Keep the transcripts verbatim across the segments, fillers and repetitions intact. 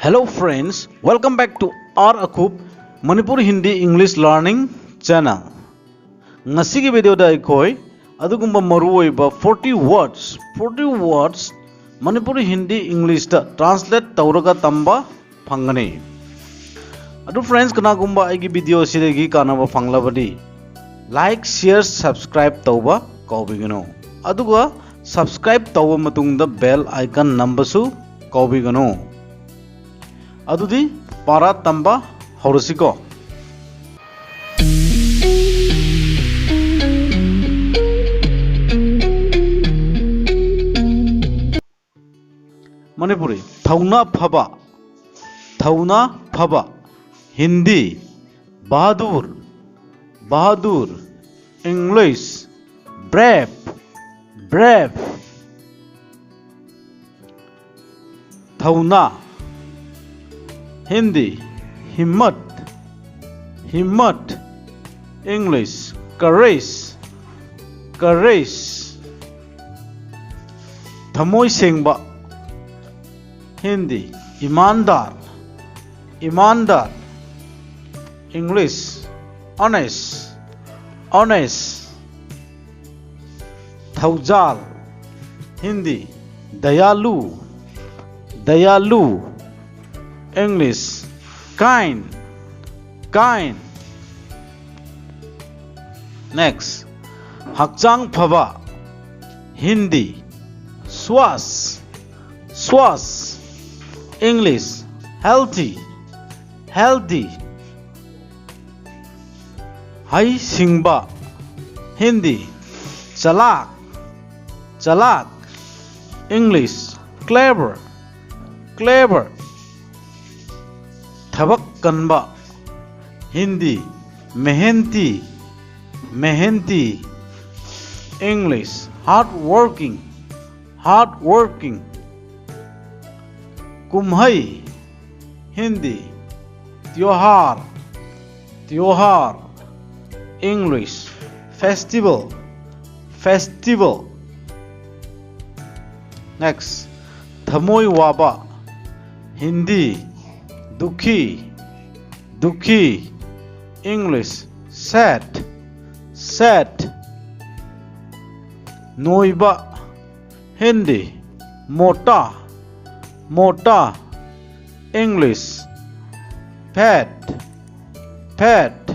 Hello friends, welcome back to R Akhup Manipuri Hindi English Learning Channel. ꯉꯁꯤꯒꯤ videoꯗ ꯑꯩꯈꯣꯏ ꯑꯗꯨꯒꯨꯝꯕ ꯃꯔꯨꯑꯣꯏꯕ forty words, forty words Manipuri Hindi Englishꯇ translate ꯇꯧꯔꯒ ꯇꯝꯕ ꯐꯪꯒꯅꯤ꯫ ꯑꯗꯨ friends, ꯀꯅꯥꯒꯨꯝꯕ ꯑꯩꯒꯤ video ꯑꯁꯤꯗꯒꯤ ꯀꯥꯟꯅꯕ ꯐꯪꯂꯕꯗꯤ like, share, subscribe ꯇꯧꯕ ꯀꯥꯎꯕꯤꯒꯅꯨ꯫ ꯑꯗꯨꯒ subscribe ꯇꯧꯕ ꯃꯇꯨꯡꯗ bell icon ꯅꯝꯕꯁꯨ ꯀꯥꯎꯕꯤꯒꯅꯨ꯫ ꯑꯗꯨꯗꯤ ꯄꯥꯔꯥ ꯇꯝꯕ ꯍꯧꯔꯁꯤꯀꯣ꯫ ꯃꯅꯤꯄꯨꯔꯤ, ꯊꯧꯅꯥ ꯐꯕ, ꯊꯧꯅꯥ ꯐꯕ꯫ Hindi, Bahadur, Bahadur. English, brave, brave꯫ ꯊꯧꯅꯥ꯫ ꯍꯤꯟꯗꯤ, ꯍꯤꯝꯃꯠ, ꯍꯤꯝꯃꯠ꯫ English, courage, courage꯫ ꯊꯃꯣꯏ ꯁꯦꯡꯕ꯫ Hindi, ꯏꯃꯥꯟꯗꯥꯔ, ꯏꯃꯥꯟꯗꯥꯔ꯫ English, honest, honest꯫ ꯊꯧꯖꯥꯜ꯫ Hindi, ꯗꯌꯥꯂꯨ, ꯗꯌꯥꯂꯨ꯫ English, kind, kind꯫ Next, ꯍꯛꯆꯥꯡ ꯐꯕ꯫ Hindi, Swachh, Swachh. English, healthy, healthy꯫ ꯍꯩ ꯁꯤꯡꯕ꯫ ꯍꯤꯟꯗꯤ, ꯆꯂꯥꯛ, ꯆꯂꯥꯛ꯫ English, clever, clever꯫ ꯊꯕꯛ ꯀꯟꯕ꯫ Hindi, ꯃꯦꯍꯦꯟꯇꯤ, ꯃꯦꯍꯦꯟꯇꯤ꯫ English, hard working, hard working꯫ ꯀꯨꯝꯍꯩ꯫ ꯍꯤꯟꯗꯤ, त्योहार, त्योहार। English, festival, festival꯫ Next, ꯊꯃꯣꯏ ꯋꯥꯕ꯫ Hindi, दुखी, दुखी. English, sad, sad. ꯅꯣꯏꯕ. Hindi, मोटा, मोटा. English, fat, fat.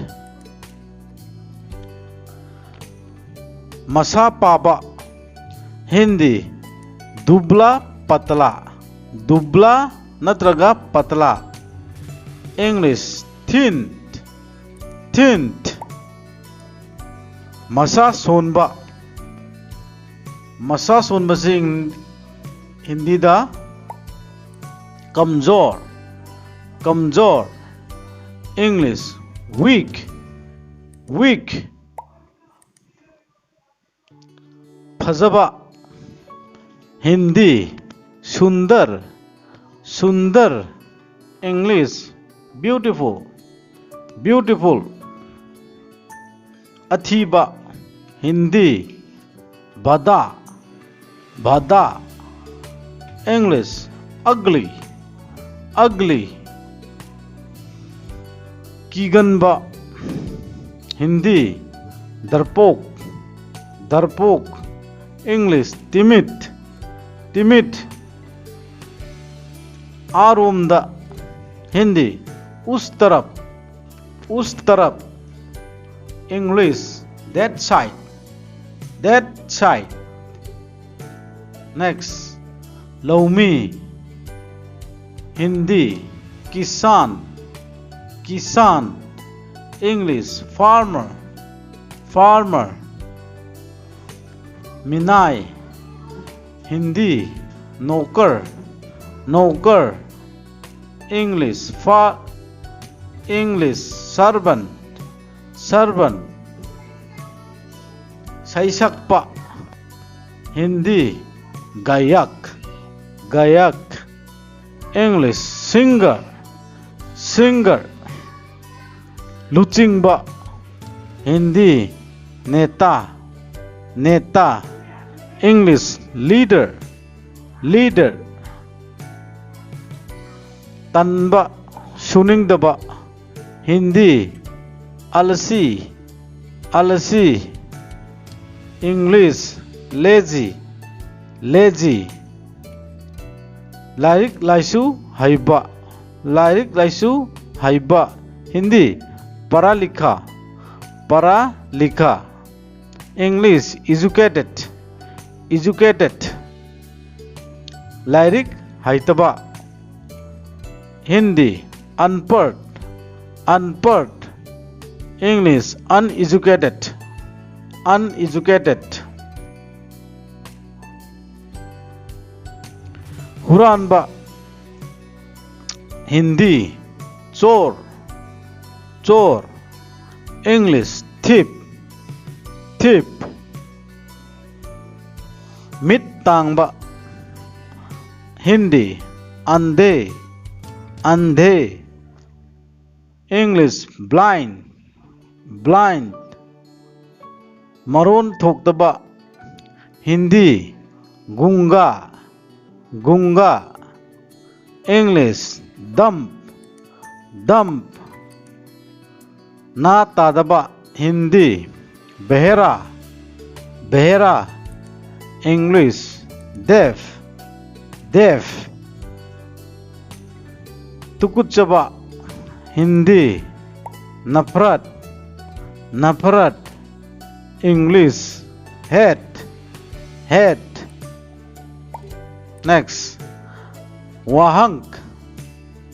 ꯃꯁꯥ ꯄꯥꯕ. Hindi, दुबला पतला, दुबला ꯅꯠꯇ꯭ꯔꯒ पतला. English, thin, thin. ꯃꯁꯥ ꯁꯣꯟꯕ. ꯃꯁꯥ ꯁꯣꯟꯕꯁꯤ ꯍꯤꯟꯗꯤꯗ कमज़ोर, कमज़ोर. English, weak, weak. ꯐꯖꯕ. Hindi, सुंदर, सुंदर. English, beautiful, beautiful. ꯑꯊꯤꯕ. Hindi, भद्दा, भद्दा. English, ugly, ugly. कीगनबा. Hindi, डरपोक, डरपोक. English, timid, timid. आरोमदा. Hindi, उस तरफ, उस तरफ. English, that side, that side. Next, लौमी. Hindi, किसान, किसान. English, farmer, farmer. Minai. Hindi, नौकर, नौकर. English, fa- English, servant, servant. ꯁꯩꯁꯛꯄ. Hindi, गायक, गायक. English, singer, singer. ꯂꯨꯆꯤꯡꯕ. Hindi, नेता, नेता. English, leader, leader. ꯇꯟꯕ, ꯁꯨꯅꯤꯡꯗꯕ꯫ ꯍꯤꯟꯗꯤ, ꯑꯥꯂꯁꯤ, ꯑꯥꯂꯁꯤ꯫ English, lazy, lazy꯫ ꯂꯥꯏꯔꯤꯛ ꯂꯥꯏꯁꯨ ꯍꯩꯕ, ꯂꯥꯏꯔꯤꯛ ꯂꯥꯏꯁꯨ ꯍꯩꯕ꯫ ꯍꯤꯟꯗꯤ, ꯄꯔꯥ ꯂꯤꯈꯥ, ꯄꯔꯥ ꯂꯤꯈꯥ꯫ English, educated, educated꯫ ꯂꯥꯏꯔꯤꯛ ꯍꯩꯇꯕ꯫ Hindi, unpad, unpad꯫ English, uneducated, uneducated꯫ ꯍꯨꯔꯥꯟꯕ꯫ ꯍꯤꯟꯗꯤ, ꯆꯣꯔ, ꯆꯣꯔ꯫ English, thief, thief꯫ ꯃꯤꯠ ꯇꯥꯡꯕ꯫ ꯍꯤꯟꯗꯤ, ꯑꯟꯙꯦ, ꯑꯟꯙꯦ꯫ English, blind, blind꯫ ꯃꯔꯣꯟ ꯊꯣꯛꯇꯕ꯫ ꯍꯤꯟꯗꯤ, ꯒꯨꯡꯒꯥ, ꯒꯨꯡꯒꯥ꯫ English, dumb, dumb꯫ ꯅꯥ ꯇꯥꯗꯕ꯫ ꯍꯤꯟꯗꯤ, ꯕꯦꯍꯦꯔꯥ, ꯕꯦꯍꯦꯔꯥ꯫ English, deaf, deaf꯫ ꯇꯨꯀꯠꯆꯕ꯫ ꯍꯤꯟꯗꯤ, ꯅꯐꯔꯠ, ꯅꯐꯔꯠ꯫ English, hate, hate꯫ Next, ꯋꯥꯍꯪ꯫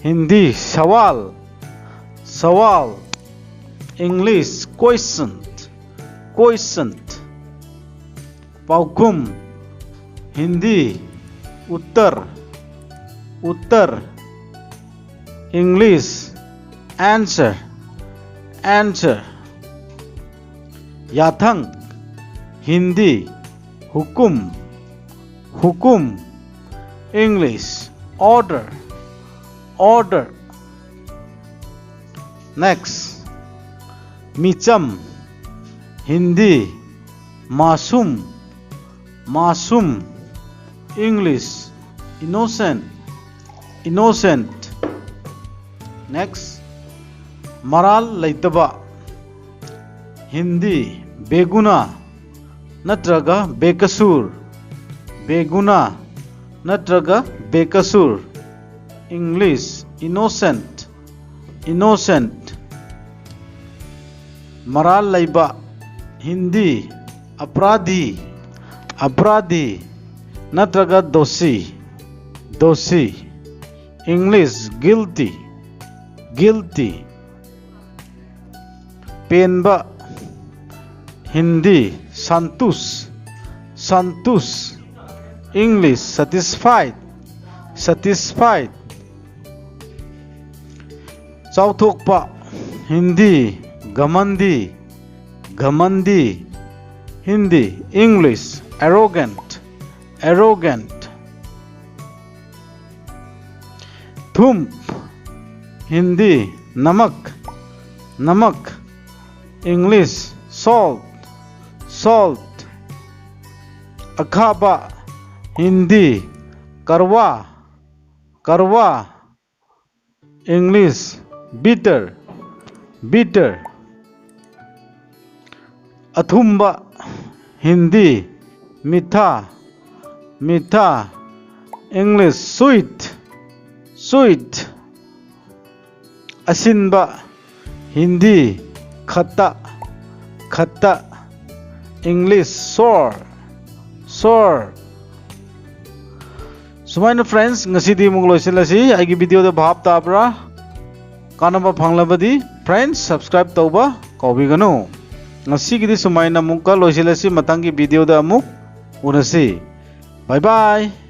ꯍꯤꯟꯗꯤ, ꯁꯋꯥꯜ, ꯁꯋꯥꯜ꯫ English, question, question꯫ ꯄꯥꯎꯈꯨꯝ꯫ ꯍꯤꯟꯗꯤ, उत्तर, उत्तर꯫ English, answer, answer꯫ ꯌꯥꯊꯪ꯫ ꯍꯤꯟꯗꯤ, हुक्म, हुक्म। English, order, order꯫ Next, ꯃꯤꯆꯝ꯫ ꯍꯤꯟꯗꯤ, मासूम, मासूम। English, innocent, innocent꯫ Next, ꯃꯔꯥꯜ ꯂꯩꯇꯕ꯫ ꯍꯤꯟꯗꯤ, ꯕꯦꯒꯨꯅꯥ ꯅꯠꯇ꯭ꯔꯒ ꯕꯦꯀꯁꯨꯔ꯫ ꯕꯦꯒꯨꯅꯥ ꯅꯠꯇ꯭ꯔꯒ ꯕꯦꯀꯁꯨꯔ꯫ English, innocent, innocent꯫ ꯃꯔꯥꯜ ꯂꯩꯕ꯫ ꯍꯤꯟꯗꯤ, ꯑꯄ꯭ꯔꯥꯙꯤ, ꯑꯄ꯭ꯔꯥꯙꯤ ꯅꯠꯇ꯭ꯔꯒ ꯗꯣꯁꯤ꯫ ꯗꯣꯁꯤ꯫ English, guilty, guilty꯫ ꯄꯦꯟꯕ꯫ Hindi, ꯁꯟꯇꯨꯁ, ꯁꯟꯇꯨꯁ꯫ English, satisfied, satisfied꯫ ꯆꯥꯎꯊꯣꯛꯄ꯫ Hindi, ꯘꯃꯟꯗꯤ, ꯘꯃꯟꯗꯤ꯫ Hindi, English, arrogant, arrogant꯫ ꯊꯨꯝ꯫ ꯍꯤꯟꯗꯤ, ꯅꯃꯛ, ꯅꯃꯛ꯫ English, salt, salt꯫ ꯑꯈꯥꯕ꯫ ꯍꯤꯟꯗꯤ, ꯀꯔꯋꯥ, ꯀꯔꯋꯥ꯫ English, bitter, bitter꯫ ꯑꯊꯨꯝꯕ꯫ Hindi, meetha, meetha. English, sweet, sweet꯫ ꯑꯁꯤꯟꯕ꯫ ꯍꯤꯟꯗꯤ, ꯈꯠꯇ, ꯈꯠꯇ꯫ English, sour, sour꯫ ꯁꯨꯃꯥꯏꯅ friends, ꯉꯁꯤꯗꯤ ꯑꯃꯨꯛ ꯂꯣꯏꯁꯤꯜꯂꯁꯤ꯫ ꯑꯩꯒꯤ videoꯗ ꯚꯥꯞ ꯇꯥꯕ꯭ꯔꯥ? ꯀꯥꯟꯅꯕ ꯐꯪꯂꯕꯗꯤ friends, subscribe ꯇꯧꯕ ꯀꯥꯎꯕꯤꯒꯅꯨ꯫ ꯉꯁꯤꯒꯤꯗꯤ ꯁꯨꯃꯥꯏꯅ ꯑꯃꯨꯛꯀ ꯂꯣꯏꯁꯤꯜꯂꯁꯤ꯫ ꯃꯊꯪꯒꯤ videoꯗ ꯑꯃꯨꯛ ꯎꯅꯁꯤ꯫ Bye bye꯫